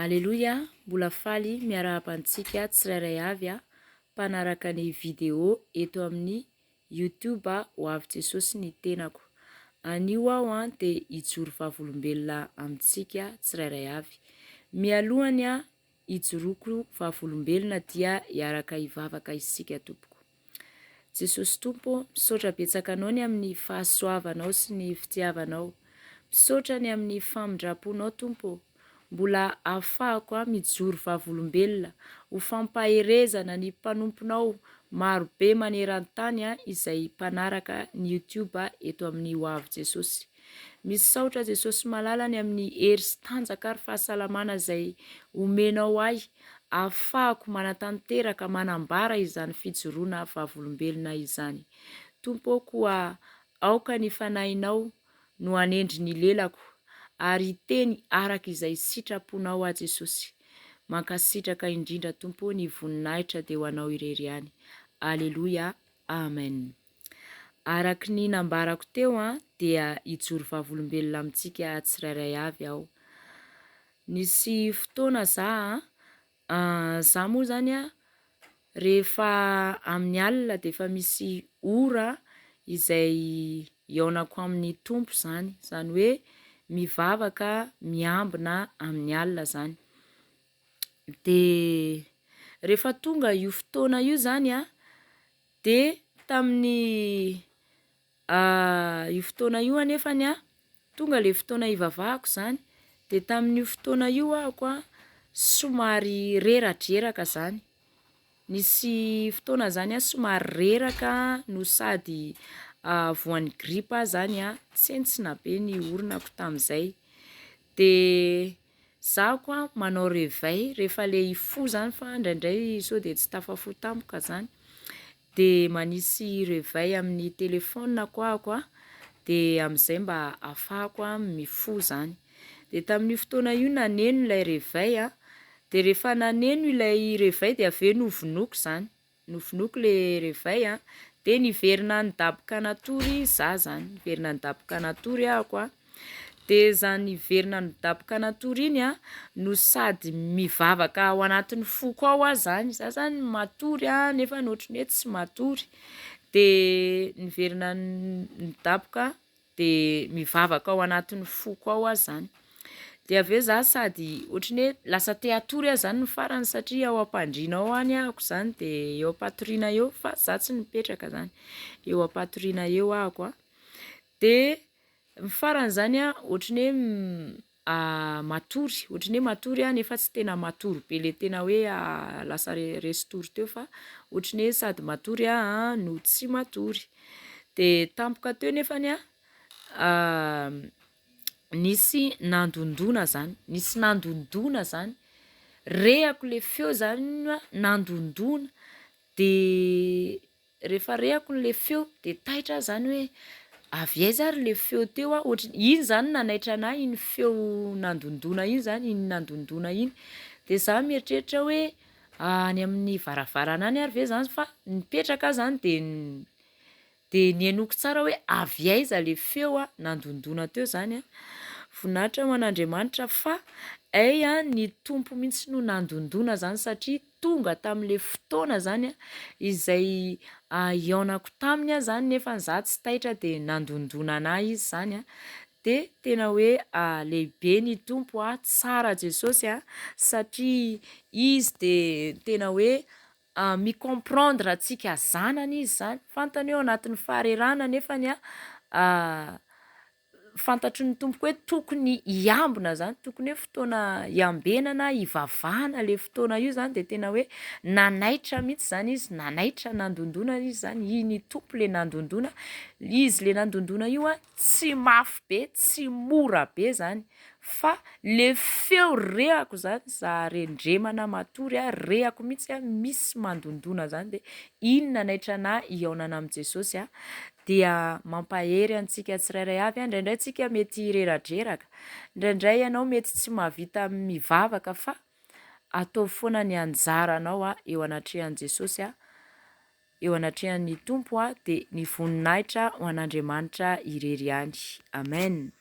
Aleloia, mbola faly miarahaba antsika tsirairay avy mpanaraka ny video eto amin'ny YouTube Ho avy Jesosy ny tenako. Anio aho dia hijoro vavolombelona amintsika tsirairay avy. Mialohan'ny hijoroako vavolombelona dia hiaraka hivavaka isika tompoko. Jesosy Tompo ô, misaotra betsaka Anao ny amin'ny fahasoavanao sy ny fitiavanao. Misaotra ny amin'ny famindram-ponao Tompo ô. Mbola ahafahako aho mijoro vavolombelona ho fampaherezana ny mpanomponao maro be maneran-tany izay mpanaraka ny youtube eto amin'ny Ho Avy Jesosy. Misaotra Jesosy malala ny amin'ny hery sy tanjaka ary fahasalamana izay omenao ahy ahafahako manatanteraka manambara izany fijoroana vavolombelona izany. Tompo ô koa aoka ny Fanahinao no hanendry ny lelako ary hiteny araka izay sitraponao aho Jesosy. Mankasitraka indrindra Tompo ô ny voninahitra dia ho Anao irery ihany. Aleloia Amen. Araky ny nambarako teo dia hijoro vavolombelona amintsika tsirairay avy aho. Nisy fotoana za an, za moa zany an rehefa amin'ny alina dia efa misy ora izay hihaonako amin'ny Tompo zany, zany hoe mivavaka miambina amin'ny alina zany. Dia rehefa tonga io fotoana io zany an, dia tamin'ny io fotoana io anefany an, tonga le fotoana hivavahako zany, de tamin'io fotoana io ahako an somary reradreraka zany, nisy fotoana zany aho somary reraka no sady voan'ny gripa aho zany an, tsentsina be ny oronako tamin'izay, de Za koa manao reveil rehefa le hifoha zany fa indraindray sao de tsy tafafoha tampoka zany, de manisy reveil amin'ny telefaoniko ahako a, de amin'izay mba ahafahako mifoha zany, de tamin'io fotoana io naneno ilay reveil a, de rehefa naneno ilay reveil de avy eo novonoiko zany, novonoiko le reveil a, de niverina nidaboka natory zaho zany, niverina nidaboka natory ahako a, de zany niverina nidaboka natory iny a no sady mivavaka ao anatin'ny foko ao aho zany, zaho zany matory a nefa ohatran'ny hoe tsy matory, de niverina nidaboka de mivavaka ao anatin'ny foko ao aho zany, de aveo zaho sady ohatran'ny hoe lasa te hatory aho zany ny farany satria ao am-pandriana ao any ahako zany de eo am-patoriana eo fa zaho tsy nipetraka zany, eo am-patoriana eo ahako a, de ny farany zany a ohatran'ny hoe matory, ohatran'ny hoe matory aho nefa tsy tena matory be le tena hoe lasa re- resin-tory teo fa ohatran'ny hoe sady matory aho no tsy matory, de tampoka teo nefany a nisy nandondona zany, nisy nandondona zany, rehako le feo zany a nandondona, de rehefa rehako le feo de taitra aho zany hoe avy aiza ary le feo teo a, ohatr- iny zany nanaitra anahy iny feo nandondona iny zany, iny nandondona iny, de zaho mieritreritra hoe any amin'ny varavarana any ary ve zany fa nipetraka aho zany de de nihainoako tsara hoe avy aiza le feo a nandondona teo zany a, voninahitra ho an'Andriamanitra fa hay a ny Tompo mihintsy no nandondona zany satria tonga tamin'le fotoana zany a izay hihaonako taminy aho zany nefa zaho tsy taitra de nandondona anahy izy zany a, de tena hoe lehibe ny Tompo a, tsara Jesosy a satria izy de tena hoe mi-comprendre antsika zanany izy zany, fantany hoe ao anatin'ny faharerahana nefany a fantatry ny Tompo koa hoe tokony hiambina zany, tokony hoe fotoana hiambenana, hivavahana le fotoana io zany de tena hoe nanaitra mihitsy zany izy, nanaitra nandondona izy zany, iny Tompo le nandondona, izy le nandondona io a tsy mafy be, tsy mora be zany fa le feo rehako zany za rendremana matory a, rehako mihitsy a misy mandondona zany de iny nanaitra anahy hihaonana amin'i Jesosy a, dia mampahery antsika tsirairay avy aho, indraindray tsika mety reradreraka, indraindray ianao mety tsy mahavita mivavaka fa ataovy foana ny anjaranao a eo anatrehan'i Jesosy a, eo anatrehan'ny Tompo a, dia ny voninahitra ho an'Andriamanitra irery ihany. Amen.